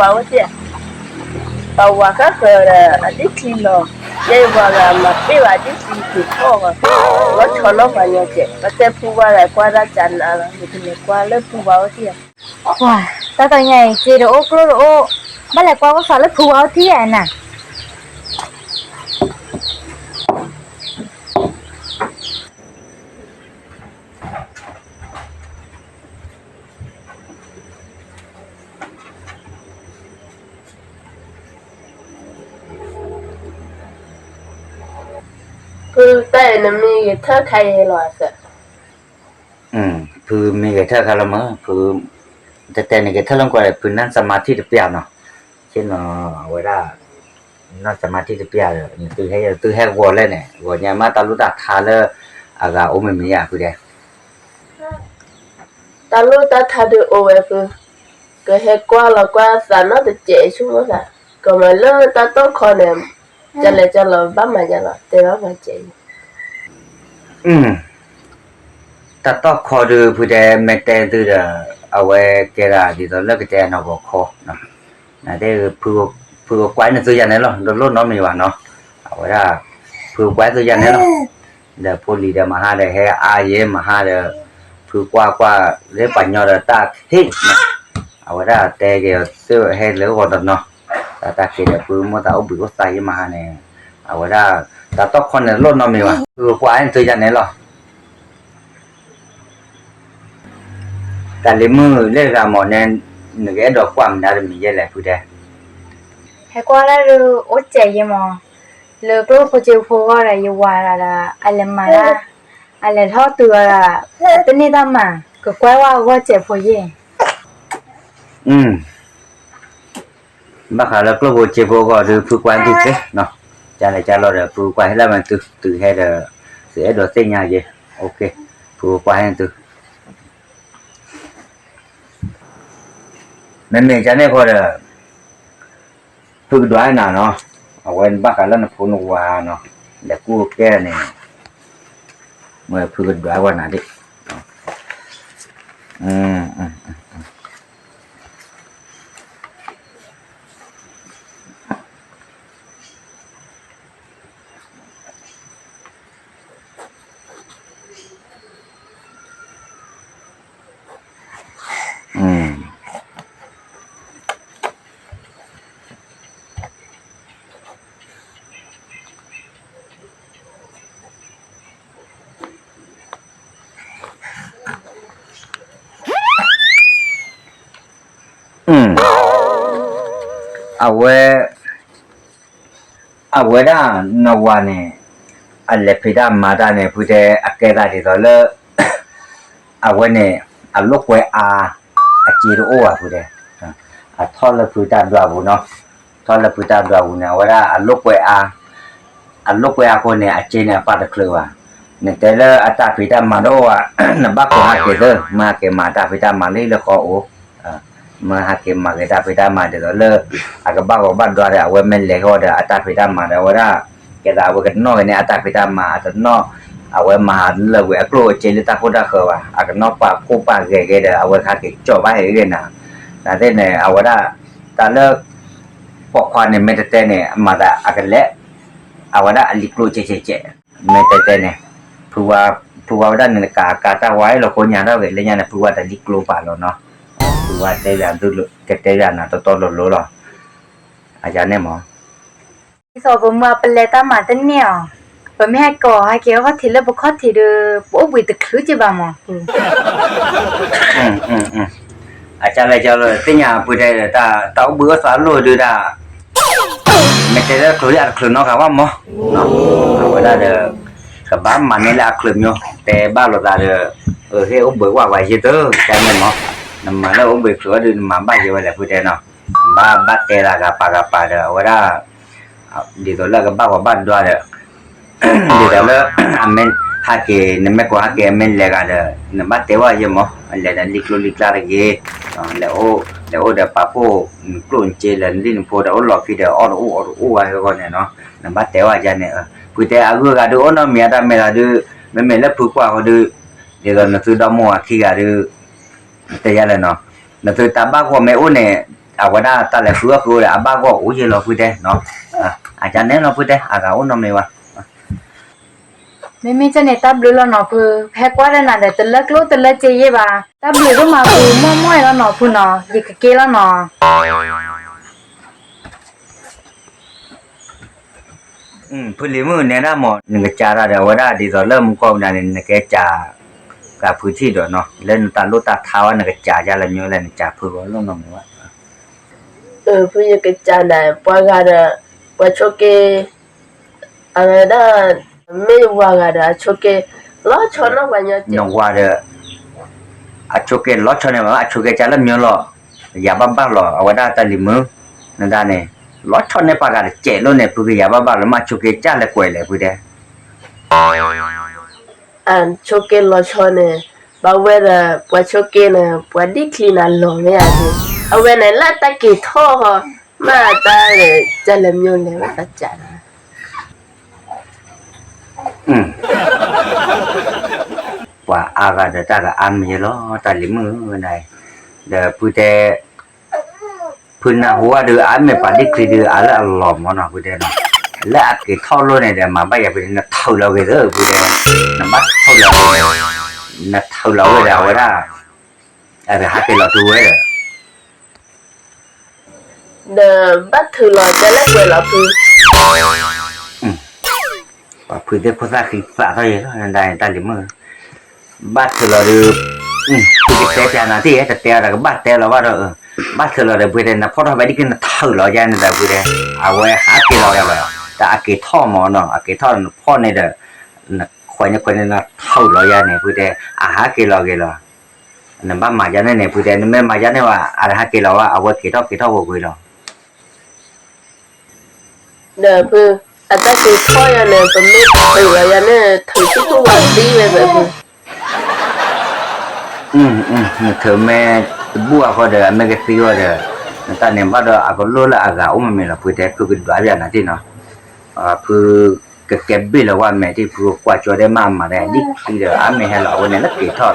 ပှၤအိၣ်တ့ၢ်ဧါ, ပှၤဝၤဃၣ်ဃၢၤဒီး အဒ့ၣ်ချံလီၤ, ယဲယဝၤဂၤမၤပ့ၢ်ဘၣ်ဒ့ၣ်ချံက့ၤထီၣ်ဂီၤ, လီၤဆီလီၤပှၤညီကဲး, ပတဲဖုဝါဂၤကွၢ်တၢ်ကနးလီၤ, ယကလဲၤကွၢ်လၢဖုဝါအိၣ်တ့ၢ်ဧါ. ပှၤ, တၢ်တနံၤအံၤ စ့တအိၣ်ကျိၣ်တအိၣ်, ဘၣ်လဲၤကွၢ်အိၣ်သးလၢဖုဝါအိၣ်တ့ၢ်ဧါနၤ. ဖုတၢ်အံၤနမ့ၢ်ဂဲၤထၢၣ်ခါအံၤလီၤသၢ. ဖုမ့ၢ်ဂဲၤထၢၣ်ခါလီၤမး, ဖု, တဲတဲန့ၣ်ဂဲၤထၢၣ်လီၤကွၢ်ဒီး ဖုနၢ်စမါထံၣ်တပျၢ်နီၤ, ဆ့ၣ်နီၤ, အဝဲဒၣ်, နၢ်စမါထံၣ်တပျၢ်ဒီး နသုဟဲဂီၤလဲၣ်န့ၣ် ဂီၤညါမးတၢ်လိၣ်တၢ်ထါလၢ, အဂၤအိၣ်မ့ၢ်မ့ၢ်ယါဖုတဲ တၢ်လိၣ်တၢ်ထါဒုးအိၣ်ဝဲဖု, ကဟဲကွၢ်လီၤကွၢ်သးနီတစဲးဆူၣ်မးသး, ကမၤလၢတၢ်တီၢ်ခီန့ၣ်, ကလဲၤကလီၤဘၣ်မၤယါလီၤ တဲဘၣ်မၤစဲးအံၤ. တၢ်တီၢ်ခီဒုးဖုတဲမ့ၢ်တဲသုဒီး, အဝဲကဲဒၣ်ဒ်သိးလၢကတဲအနီၢ်ကီၢ်ခီ, နတဲ, ဖုကကွၢ်နသုယါန့ၣ်လီၤ တလိၣ်နီတမံၤဘၣ်နီၤ, အဝဲဒၣ်, ဖုကကွၢ်သုယါန့ၣ်လီၤ. ဒီးဖိလံၤဒီးမဟါဒီးဟဲအါယဲမဟါဒီး, ဖုကွၢ်ကွၢ်, လၢပှၤညီဒီးတၢ်ဟ့ၣ်, အဝဲဒၣ်တဲက့ၤသုဟဲလၢဂီၤတနီၤ, တၢ်တၢ်က့ၤဒီးဖုမိၢ်သးအိၣ်ဘှံးအိၣ်သါယဲမဟါန့ၣ်, အဝဲဒၣ်, တၢ်တီၢ်ခီန့ၣ်တလိၣ်နီတမံၤဘၣ် ဖုကကွၢ်နသုယါန့ၣ်လီၤ. တၢ်လံၤမုၣ်လၢဂၤမ့ၢ်န့ၣ်, နကအဲၣ်ဒိးကွၢ်မနုၤတမံၤယဲလဲၣ်ဖုတဲ, ဟဲကွၢ်လၢဒုးအိၣ်စဲးယဲမး, လၢကျိၣ်ဖိစ့ဖိဂီၢ်ဒီး ယဝၤဒီး အလဲၤမၤတၢ်, အလဲၤထီၣ်တုၤအီၤဒီး, တန့ၢ်တၢ်မၤ, ကကွဲးဝဲအဂီၢ်စဲးဖိယဲ ဘၣ်ဃးလၢကျိၣ်ဖိစ့ဖိအဂီၢ်ဒီး ဖုကွၢ်ဟဲသုသ့နီၤ, ကလဲၤကလီၤဒီး ဖုကွၢ်ဟဲလၢမၤသု တုၤဟဲဒီး, သုအဲၣ်ဒိးသ့ၣ်ညါယဲ, ဖုကွၢ်ဟဲသု, မ့မ့ၢ်ကန့ၣ်ဃီဒီး, ဖုကဒွးနၤနီၤ, အဝဲနဘၣ်ဃးလၢနဖိနဝၤနီၤ, လဲၤကူၣ်ကဲန့ၣ်, ဝဲဖုကဒွးဝဲနၤဒၣ် အဝဲ, အဝဲဒၣ်နဝၤန့ၣ်, အလဲၤဖံးတၢ်မၤတၢ်န့ၣ် ဖုတဲအကဲသးဒ်သိးလၢ, အဝဲန့ၣ်, အလိာ်ကွဲအါ, အစ့တအိၣ်ဘၣ်ဖုတဲ, အထီၣ်လၢဖုတၢ်ဒွးပူၤနီၤ, ထီၣ်လၢဖုတၢ်ဒွးပူၤန့ၣ် အဝဲဒၣ်အလိာ်ကွဲအါ, အလိာ်ကွဲအါဃိန့ၣ် အစ့န့ၣ်အပာ်တချုးဘၣ်, နတဲလၢအတၢ်ဖံးတၢ်မၤတအိၣ်ဘၣ်, နဘၣ်ကိးဟဲက့ၤသၢ, မ့ၢ်ဟဲက့ၤမၤတၢ်ဖံးတၢ်မၤလၢလၢဃီအိၣ် မ့ၢ်ဟဲက့ၤမၤက့ၤတၢ်ဖံးတၢ်မၤဒ်သိးလၢ, အကဘၣ်ဂီၤဘၣ်ဒွးဒီး အဝဲမ့ၢ်လဲၤဃီဒီးအတၢ်ဖံးတၢ်မၤဒီး အဝဲဒၣ်, ကဲသးအဝဲကနီၣ်ဂ့ၤန့ၢ်အတၢ်ဖံးတၢ်မၤ အတနီၣ်, အဝဲမၤဟးလၢာ်ဝဲအကျိၣ်အစ့လၢတၢ်ခိၣ်တၢ်ဃၢၤဘၣ် အကနီၣ်ပာ်ခိၣ်ပာ်ဂဲၤဂ့ၤဒီး အဝဲကဟဲက့ၤကၠီၣ်ဘၣ်ဟဲဂ့ၤနၤ, နသ့ၣ်န့ၣ် အဝဲဒၣ်, တၢ်လၢ, ပိာ်ခွါန့ၣ်မ့ၢ်တတဲန့ၣ် အမၤသးအကလဲၤ, အဝဲဒၣ်အလံၤကျိၣ်စဲးစဲးစဲး, မ့ၢ်တဲတဲန့ၣ်, ဖုဝါဝဲဒၣ်န့ၣ် ကးကးတၢ်ဝါအဲၣ်လီၤကိညါထီၣ်ဂ့ၤ လၢညါန့ၣ် ဖုဝါတလံၤကျိပာ်လီၤနီၤ, ဖုဝါတဲယၤဒုး, ကတဲယၤနၤတီတီလိၤလိၤလီၤ, အယၤန့ၣ်မး ဒ်သိးပမုၢ်ပလဲၤတၢ်မၤတန့ၢ်အီၤ, ပမ့ၢ်ဟဲက့ၤဟဲက့ၤခီၣ်ထံးလၢပခီၣ်ထံးဒီး ပအိၣ်ဘှံးတချုးက့ဘၣ်မး, အကလဲၤကလီၤသ့ၣ်ညါဖုတဲဒီး တၢ်အိၣ်ဘှံးအိၣ်သါလိာ်ဒုးဒၣ်, မ့ၢ်တဲလၢချုးလၢအတချုးနီတဂၤဘၣ်မး, အဝဲဒၣ်ဒီး, ကဘၣ်မၤန့ၢ်လၢအချုးမး, တဲဘၣ်လိာ်သးဒီး, ဟ့ၣ်အိၣ်ဘှံးဝဲပှၤယဲၢ်တကန့ၣ်မး, နမၤလၢအိၣ်ဘှံးချုးအီၤဒုး နမၤဘၣ်ယဲၢ်ဝဲလဲၣ်ဖုတဲနီၤ, ဘၣ်ဘၣ်တဲလၢဂၤပာ်ဂၤပာ်ဒီး အဝဲဒၣ် ဒ်သိးလၢအကဘၣ်ဂီၤဘၣ်ဒွးဒီး, ဒ်သိးလၢ, အမ့ၢ်ဟဲက့ၤ နမ့ၢ်ကိးဟဲက့ၤအမ့ၢ်လဲၤဂၤဒီး နဘၣ်တဲဝဲယဲၢ်မး လဲၤဒီးလံကျိလံကျါတဂ့ၤ, လဲၤအိၣ်ဒီးပာ်ဖှိၣ်, နကျိၣ်နစ့လၢနလံၣ်နဖိဒီးအိၣ်လီၢ်ခံဒီးအီၣ်တအိၣ်အီတအိၣ်ဝဲဂီၢ်န့ၣ်နီၤ, နဘၣ်တဲဝဲယဲၢ်န့ၣ်, ဖုတဲအဂုၤအဂၤဒုးအိၣ်နီတမံၤအတၢ်မဲာ်သးဒုး, မ့မ့ၢ်လၢဖုကွၢ်ဃီဒုး, ဒ်သိးနသုဒီမိၢ်ဝၤခံဂၤဒုး တဲယၤလဲၣ်နီၤ, နသုတၢ်ဘၣ်ဂီၢ်မ့ၢ်အိၣ်န့ၣ်, အဝဲဒၣ်တၢ်လဲၤဃုအီၣ်ဃုအီဒီး အဘၣ်ဂီၢ်အိၣ်ယဲလီၤဖုတဲနီၤ, အကန့ၣ်လီၤဖုတဲ အဂၤအိၣ်နီတမံၤဘၣ်. မ့မ့ၢ်ကန့ၣ်တၢ်ဘျုးလီၤနီၤဖု, ဟဲကွၢ်ဒီးနၤဒီး တလၢကျိၣ်တလၢစ့ယဲဘၣ်, တၢ်ဘျုးဒိၣ်မးဖု, မီၢ်မီၢ်အံၤလီၤနီၤဖုနီၤ, ယကက့ၤလီၤနီၤ. ဖုလံၤမုၣ်နဲဒၣ်မး နကစးတၢ်ဒီး အဝဲဒၣ်ဒ်သိးလၢမူကီၢ်မနုၤန့ၣ် နကဲစးကးဖုထံၣ်ဒီးနီၤ, လၢနတၢ်လိၣ်တၢ်ထါဝဲ နကစးယါလၢမ့ၢ်လဲၣ် နစးဖုဂီၤလိၣ်နီတမံၤဘၣ်. ဖုယကစးနၤ ပှၤဂၤဒီး ပှၤဆိးက့ အဝဲဒၣ် မ့ၢ်ယဝၤဂၤဒီး အဆိးက့ လီၤဆီနီၢ်ပှၤညီကဲ နဝၤဒီး အဆိးက့လီၤဆီန့ၣ်ဘၣ် အဆိးက့ကၢ်လၢမ့ၢ်လီၤ, ယၤဘၣ်ဘၣ်လီၤ အဝဲဒၣ်တၢ်လံၤမုၣ် နဒၣ်န့ၣ် လီၤဆီန့ၣ်ပှၤဂၤတစဲးလိာ်န့ၣ် ဖုကယၤဘၣ်ဘၣ်လီၤ မ့ၢ်အဆိးက့ကၢ်လဲၤကွဲးလဲၣ်ဖုတဲ အဆိးက့လီၤဆီန့ၣ် ဘၣ်ဝဲဒီး ပှၤဆိးက့န့ၣ် ပှၤဒ်ချံနၤလီၤမ့ၢ်ဧါ, အဝဲန့ၣ်လၢတၢ်က့ၤထီၣ်ဃီ, မ့ၢ်တၢ်လဲၤကၢ်လဲၤမ့ၢ်လဲၤဘၣ်သးစးန့ၣ် ပှၤအါဂၤဒီးတၢ်ကအါမ့ၢ်ယဲလီၤ တၢ်လံၤမုၣ်နၤ, ဒီးဖုတဲ ဖုနၢ်ဟူဝဲဒုး အါမ့ၢ်ပှၤဒ်ချံဒုး အါလၢအလီၤမၢ်နီၤ ဖုတဲနီၤ, လၢအက့ၤထီၣ်လိာ်န့ၣ်ဒီး မၤဘၣ်ယၤဖုတဲ နထုးလီၤဂ့ၤသၢဖုတဲ, နဘၣ်ထုးလီၤဂ့ၤ, နထုးလီၤဝဲဒီး အဝဲဒၣ် အတဟးက့ၤလီၤတုၤဝဲဒီး ဒီးဘၣ်ထုးလီၤတဲလၢကွဲးလီၤဖု, ပှၤဖုသ့ၣ်ခိၣ်သၣ်ဃံသးထီၣ်ယဲလီၤ နဒၣ်န့ၣ်တၢ်လံၤမုၣ်, ဘၣ်ထုးလီၤဒီး ဖုကတဲပျးနၤတ့ၢ် တတဲအီၤဒီးကဘၣ်တဲလီၤဘၣ်ဒီး, ဘၣ်ထုးလီၤဒီးဖုတဲ နဖီၣ်ထီၣ်ဖဲဒ်က့ၤနထုးလီၤယါန့ၣ်ဒီးဖုတဲ, အဝဲဟးက့ၤလီၤဂ့ၤလီၤ, တၢ်အက့ၤထီၣ်မၢ်နီၤ အက့ၤထီၣ်နဖီၣ်န့ၣ်ဒီး, နခွဲးန့ၢ်ခွဲးန့ၢ်နထုးလီၤယါန့ၣ် ဖုတဲ, အဟးက့ၤလီၤဂ့ၤလီၤ နဘၣ်မၤယါန့ၣ်န့ၣ် ဖုတဲ နမ့ၢ်မၤယါန့ၣ်ဝဲ အတဟးက့ၤလီၤဝဲ အဝဲက့ၤထီၣ်က့ၤထီၣ်ဝဲကွံာ်လီၤ. ဒီးဖု, အတၢ်က့ၤထီၣ်ယါန့ၣ် ပမ့ၢ်ထုးလီၤယါန့ၣ် ထုးဆူၣ်ထူၣ်ဝဲသံဝဲဖု, နထုးမ့ၢ်တဘူၣ်အဃိဒီး အမ့ၢ်ကသံဝဲဒီး, နတၢ်န့ၣ်ဘၣ်ဒီး အကလိၣ်လၢအဂၤအိၣ်မ့ၢ်မ့ၢ်လီၤ ဖုတဲ ဖုကဒွးပျးနၤတ့ၢ်နီၤ, ဖုကကဲဘ့ၣ်လီၤဝဲမဲာ်တ့ၢ် ဖုကကွၢ်ကၠီဒဲးမးမၤဒဲး ဒ်ချံဒီး အါမ့ၢ်ဟဲလီၤ အဝဲန့ၣ်လၢက့ၤထီၣ်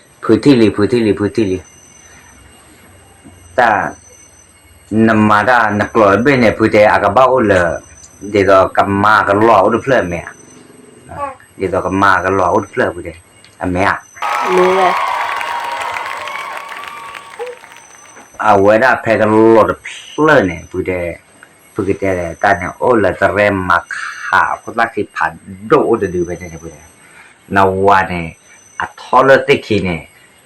ဒီး ဖုထံၣ်လံ ဖုထံၣ်လံ ဖုထံၣ်လံ, တၢ်, နမၤတၢ်နကျိာ်တဘ့ၣ်န့ၣ် ဖုတဲ အကဘၣ်အိၣ်လၢ, ဒ်သိးကမၤကလီၤအိၣ်တဖျၢၣ်အမဲာ်ဧါ, ဒ်သိးကမၤကလီၤအိၣ်တဖျၢၣ် ဖုတဲ, အမဲာ်ဧါ အဝဲဒၣ်ဖဲကလီၤတဖျၢၣ်န့ၣ် ဖုတဲ, ဖုကတဲလဲၣ် တၢ်န့ၣ်အိၣ်လၢတရဲမၤခးအခိၣ်သၣ်ခံဖးဒိၣ်အိၣ်တဒုဖဲန့ၣ်န့ၣ် ဖုတဲ, နဝၤန့ၣ်, အထီၣ်လၢသ့ၣ်ခံန့ၣ်,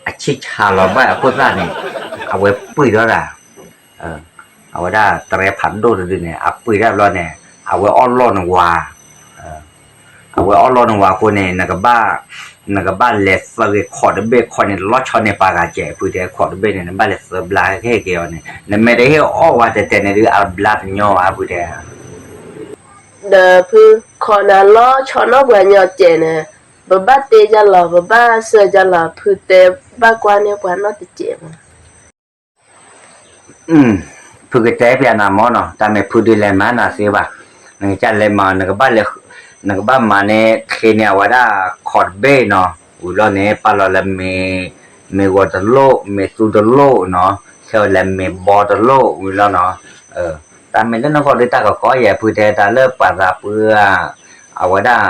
အဆံၣ်ဆါလီၤဘၣ်အခိၣ်သၣ်န့ၣ်, အဝဲပှ့ၤထီၣ်တၢ် အဝဲဒၣ်တရဲဖးဒိၣ်တဒုန့ၣ် အပှ့ၤတၢ်ဘျီန့ၣ်, အဝဲအီၣ်လီၢ်နဝၤ, အဝဲအီၣ်လီၢ်နဝၤအဃိန့ၣ် နကဘၣ်, နကဘၣ်လဲၤသၢဂ့ၤခီၣ်တဘ့ၣ်ခီၣ်န့ၣ် လီၤဆီန့ၢ်ပှၤဂၤစဲး ဖုတဲ ခီၣ်တဘ့ၣ်န့ၣ် နဘၣ်လဲၤသၢဘျါဟဲက့ၤအီၤန့ၣ် နမ့ၢ်တဟ့ၣ်အီၣ်ဝဲတဲတဲန့ၣ်ဒုး အဘျါတညီဘၣ် ဖုတဲ ဒီးဖု, ခီၣ်နၤလီၤဆီနီၢ်ပှၤညီစဲးန့ၣ်, ပဘၣ်တဲယါလီၤ ပဘၣ်စၢၤယါလီၤ ဖုတဲဘၣ်ကွၢ်န့ၢ်ပှၤနီတစဲးဘၣ်. ဖုကတဲပျးနၤမၢ်နီၤ တၢ်မ့ၢ်ဖုဒုးလဲၤမၤနၤသ့ဘၣ်, နကစၢ်လဲၤမၤ နကဘၣ်လဲၤ, နကဘၣ်မၤန့ၢ်ချ့န့ၢ် အဝဲဒၣ်ခီၣ်တဘ့ၣ်နီၤ, ဝံၤလီၤန့ၣ် ပာ်လီၤလၢမ့ၤ, မ့ၤဂီၤတလိၣ် မ့ၤသူတလိၣ်နီၤ, ဆဲးလၢမ့ၤဘီတလိၣ်ဝံၤလီၤနီၤ, တၢ်မ့ၢ်လၢနဂီၢ်ဒုးတၢ်ကကီယဲၢ် ဖုတဲ တၢ်လၢပှၤသးပှၢ်, အဝဲဒၣ်,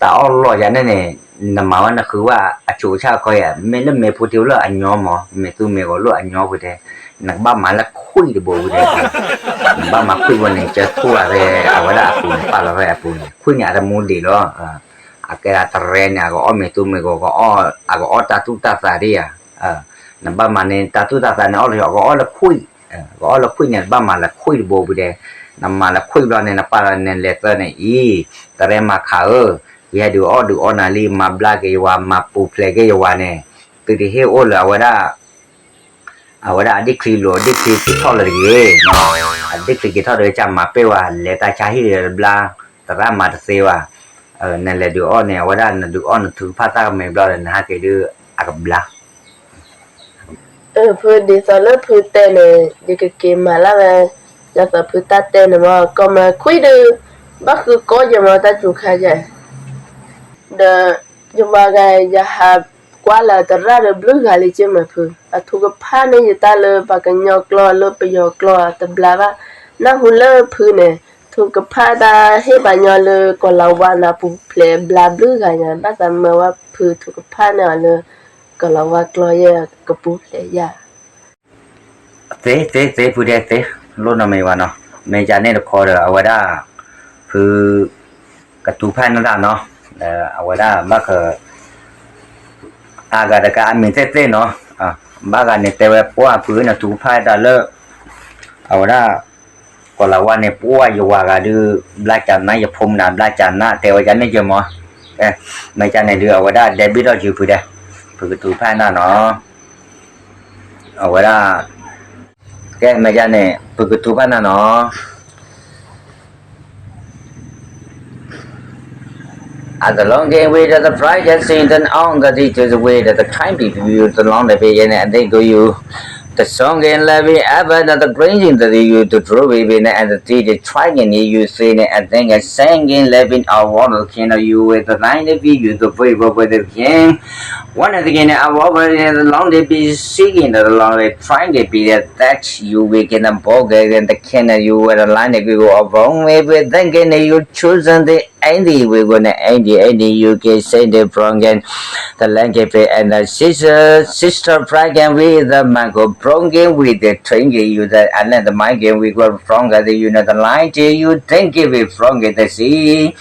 တၢ်အီၣ်လီၢ်ယါန့ၣ်န့ၣ်, နမၤဝဲနဃုဝဲအဆိးကဆၣ်ခီယဲၢ် မ့ၢ်လၢမ့ၤဖိထံလၢအညီမၢ် မ့ၤသူမ့ၤဂီၤလိၣ်အညီဖုတဲ, နကဘၣ်မၤလၢခွံၣ်တဘိဖုတဲ, နဘၣ်မၤခွံၣ်ဘိန့ၣ် ကၢထူၣ်ဝဲဖဲအဝဲဒၣ်အပူၤန့ၣ် ပာ်လီၤဖဲအပူၤန့ၣ် ခွံၣ်န့ၣ် အတမူဒံးလီၤ အကဲဒၣ်တရဲန့ၣ် အကအီၣ်မ့ၤသူမ့ၤဂီၤ အကအီၣ်တၢ်သူၣ်တၢ်သးဒ်ယါ, နဘၣ်မၤန့ၢ်တၢ်သူၣ်တၢ်သးန့ၣ် အီၣ်လၢအကအီၣ်လၢခွံၣ်, ကအီၣ်လၢခွံၣ်န့ၣ် နဘၣ်မၤလၢခွံၣ်တဘိဖုတဲ, နမၤလၢခွံၣ်ဘျီန့ၣ် နပာ်လီၤန့ၣ်လဲၤသၢန့ၣ်အံၤ, တရဲမၤခးဧၢ, ယဟဲဒုးအီၣ်ဒုးအီနၤလံ မၤဘျါက့ၤယဝၤ မၤပူၤဖျဲးက့ၤယဝၤန့ၣ်, သုတဟ့ၣ်အိၣ်လၢအဝဲဒၣ် အဝဲဒၣ်အဒ့ၣ်ချံလိၤ အဒ့ၣ်ချံက့ၤထီၣ်လၢတဂ့ၤ, အဒ့ၣ်ချံက့ၤထီၣ်ဒီး ကစၢ်မၤပ့ၢ်ဝဲ လဲၤတၢ်ဆါဟံၣ်တဘျါ, သရၣ်မၤတသ့ဘၣ်, နလဲၤဒုးအီၣ်န့ၣ် အဝဲဒၣ်နဒုးအီၣ်နထုကဖၣ်တၢ်ကမဲာ်ဘျီဒီး နဟးက့ၤဒုးအကဘျါ ဖုဒ်သိးလၢဖုတဲန့ၣ် ယကက့ၤမၤလၢဝဲ, ယသးဖုတၢ်တဲန့ၣ်မ့ၢ် ကီၢ်မၢခွံဒုး ဘၣ်ဃုကီၢ်ယဲမ့ၢ်တၢ်စူၤခါယဲ, ဒီး ယဝၤဂၤ ယဟးကွၢ်လၢအသရၣ်ဒီးဘျုးဂၤလံက့မၢ်ဖု, အထုကဖၣ်န့ၢ်ယတၢ်လၢပှၤကညီကျိာ်လၢပယီၤကျိာ်တဘျါဘၣ်, နၢ်ဟူလၢဖုန့ၣ် ထုကဖၣ်တၢ်ဟ့ၣ်ပှၤညီလၢကီၢ်လၤဝါန့ၣ်ပူၤဖျဲးဘျါဘျုးဂၤညါ ဘၣ်သးမၢဝဲဖုထုကဖၣ်န့ၢ်အီၤလၢ ကီၢ်လၤဝါကျိာ်ယဲကပူၤဖျဲးယၤ သ့ သ့ သ့ ဖုဒဲးသ့, လိၣ်နီတမံၤဘၣ်နီၤ, မ့ၢ်ယၤန့ၣ်တခီဒီး အဝဲဒၣ် ဖု ကထုကဖၣ်န့ၢ်တၢ်နီၤ, အဝဲဒၣ်ဘၣ်ဃး အဂၤတကးအမံၤသ့ၣ်သ့ၣ်နီၤ, ဘၣ်ဂၤန့ၣ်တဲဝဲပှၢ်ဖုန့ၣ်ထုကဖၣ်တၢ်လၢ အဝဲဒၣ် ကီၢ်လၤဝါန့ၣ် ပှၢ်ယဝၤဂၤဒုး ဘျါကၢ်နါ ယဖိမုၣ်နၤဘျါကၢ်နါ တဲဝဲယၤန့ၣ်ယမီၤ, မ့ၢ်ယၤန့ၣ်ဒုး အဝဲဒၣ်ဒဲဘ့ၣ်ထီၣ်ယုၤဖုဒဲး, ဖုကထုကဖၣ်နၢ်နီၤ အဝဲဒၣ် ကဲမ့ၢ်ယၤန့ၣ် ဖုကထုကဖၣ်နၢ်နီၤ As the long game with the pride and sin, then on the day to the way that the time be you, the long the beginning and they go you. The song and living ever that the green thing that you to draw baby and the day the try and you see and then a singing living our water can you with the line that be you the favor with the king. One of the king our over and the long they be seeking the long they trying to be that that you weekend and ball and the can you with the line that we go over with then can you choose and the Andy, we gonna Andy, Andy, you can say the broken the language and the sister, sister broken with the mango broken with the trinket, you the and the migraine, we go from the you know the line till you think it will from the sea.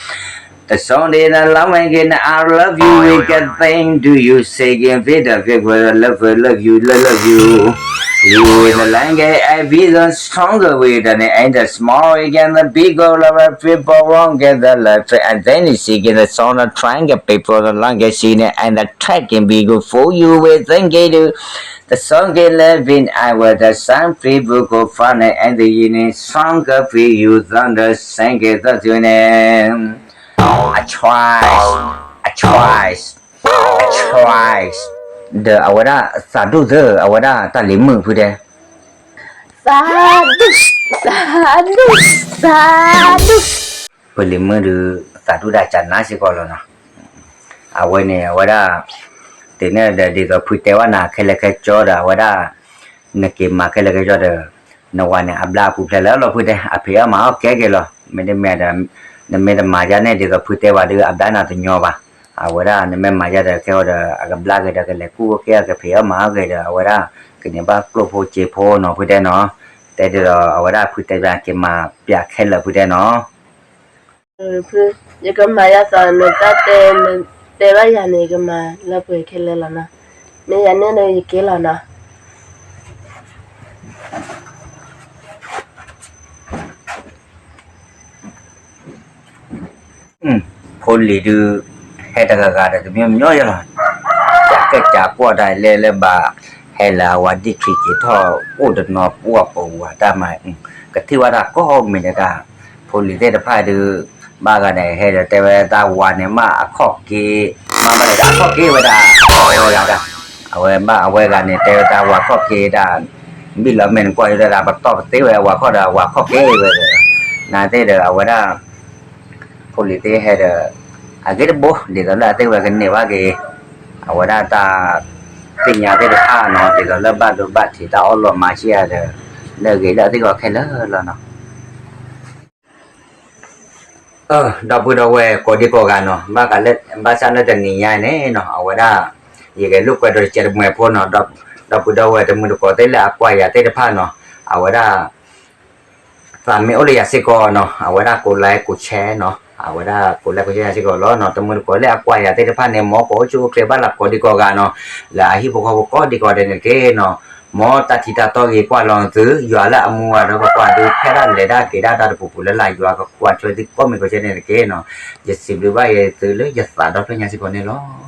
The song in the love again, I love you, we can think, do you say again, fit the fit with the love, love you, love, love you. You in the language, I be the stronger with the and the small again, the big all of our people wrong get the love and then you see again the song of trying to people the language scene and the track can be good for you with then get you. The song get living I was the same people go fun and the union stronger for you than the same get the union. I try, I try, I try. ဒီးအဝဲဒၣ်သးဒူၣ်သၢ အဝဲဒၣ်တၢ်လံၤမုၣ်ဖုဒဲး သးဒူၣ်, သးဒူၣ်, သးဒူၣ်, ပလံၤမုၣ်ဒုး သးဒူၣ်ဒၣ်ကနါစ့ၢ်ကီးလီၤနီၤ, အဝဲန့ၣ် အဝဲဒၣ် တ့ၢ်န့ၣ်ဒီးဒ်သိးဖုတဲဝဲနၤခဲလၢာ်ခဲဆ့ဒီး အဝဲဒၣ် နက့ၤမၤခဲလၢာ်ခဲဆ့ဒီး နဝၤန့ၣ် အဘျါအပူၤဖျဲးလၢလီၤဖုဒဲး အဖံးအီၣ်မၤအီၣ်ကဲက့ၤလီၤ, မ့တမ့ၢ်ဒီး နမ့ၢ်တမၤယါန့ၣ် ဒ်သိးဖုတဲဝဲဒုး အဘျါနၤတညီဘၣ်, အဝဲဒၣ် နမ့ၢ်မၤယါဒီးခဲအံၤဒီး အကဘျါက့ၤဒီး ကလဲၤကူၣ်က့ၤအကဖံးအီၣ်မၤအီၣ်က့ၤဒီး အဝဲဒၣ် ကန့ၢ်ဘၣ်ကျိၣ်ဖိစ့ဖိနီၤဖုဒဲးနီၤ, တဲဒ်သိးအဝဲဒၣ်ဖုတဲဘၣ်က့ၤမၤပျးခဲလၢာ်ဖုဒဲးနီၤ ဖု, ယကမၤယၤသးနတၢ်တဲ, နတဲဘၣ်ယၤန့ၣ် ယကမၤလၢပှဲၤခဲလၢာ်လီၤနီၤ, မ့ၢ်ယၤန့ၣ်ဒီးယက့ၤလီၤနီၤ. ဖိလံၤဒုး ဟဲတဂၤဂၤဒီးတမံၤမံၤယလီၤ, ကးကဲကးကွၢ်တၢ်လဲၣ်လၢဘၣ်, ဟဲလၢအဝၤဒံၣ်ခံက့ၤထီၣ် အိၣ်တနီၤပှၢ်ပဝၤတၢ်မၤ, ကထံၣ်ဘၣ်တၢ်ကိးမံၤဒဲးတၢ်, ဖိလံၤသ့ၣ်တဖၣ်ဒုး ဘၣ်ဂၤန့ၣ် ဟဲဒီးတဲဝဲတၢ်ဝၤန့ၣ် မ့ၢ်အခီၣ်က့ၤ, မ့ၢ်ဘၣ်ဒီးအခီၣ်က့ၤဝဲဒၣ်, ဝဲဒၣ်, အဝဲဘၣ်အဝဲဂၤန့ၣ် တဲဝဲတၢ်ဝၤခီၣ်က့ၤဒၣ်, ဘံၣ်လီၤမ့ၢ်နကွၢ်ယိၤဒၣ် ပတီၢ်ပသ့ဝဲအဝၤခီၣ်ဒီးအဝၤခီၣ်က့ၤဝဲ, နာ်သ့ၣ်ဒီးအဝဲဒၣ် ဖိလံၤသ့ၣ်ဟဲဒီး အဂ့ၢ်တဘိ ဒ်သိးလၢအသ့ၣ်ဝဲကန့ၢ်ဘၣ်က့ၤ အဝဲဒၣ်တၢ်သ့ၣ်ညါသ့ၣ်တဖၣ်နီၤ ဒ်သိးလၢဘၣ်ဒိဘၣ်ထံးတၢ်အီၣ်လီၤမၤဆံးအါဒီး လၢအဂ့ၤလၢအသ့ၣ်ကီးခဲလၢာ်လီၤနီၤ. ဒီပုၢ်ဒီဝဲၢ်ကိးဒံကိးဂၤနီၤ ဘၣ်ဃးလၢ ဘၣ်ဆၣ်လၢတနံၤညါအံၤန့ၣ်နီၤ အဝဲဒၣ် ယကလဲၤလိာ်ကွဲဒီးတစဲးတမှဲၤဖိနီၤ ဒီပုၢ်ဒီဝဲၢ်တမုၢ်တကိးသ့ၣ်လၢအကွၢ်ယၤသ့ၣ်တဖၣ်နီၤ အဝဲဒၣ် သးမ့ၢ်အိၣ်လၢယၤစ့ၢ်ကီးနီၤ အဝဲဒၣ်ကိးlikeကိးshareနီၤ အဝဲဒၣ်ကိးlikeကိးshareယၤစ့ၢ်ကီးလီၤနီၤ တမုၢ်တကိးလၢအကွၢ်ယၤသ့ၣ်တဖၣ်န့ၣ် မ်ကအိၣ်ဆူၣ်အိၣ်ချ့ဘၣ်လၢကိးဒံကိးဂၤနီၤ လၢအဟံၣ်ဖိဃီဖိကိးဒံကိးဂၤဒဲးန့ၣ်တက့ၢ်နီၤ မ်တၢ်ထံတၢ်တီဂ့ၤကွၢ်လီၤသု ယွၤလၢအမူဝဲဒီးပကွၢ်ဒုးဖဲဒၣ်လဲၤဒၣ်က့ၤဒၣ်တၢ်တပူၤပူၤလၢ်လၢ် ယွၤကကွၢ်ထွဲသုကိးမံၤကိးဆဲန့ၣ်တက့ၢ်နီၤ ယစံးဘျုးဘၣ်ယသုလၢယသးဒီဖျၢၣ်ညါစ့ၢ်ကီးန့ၣ်လီၤ.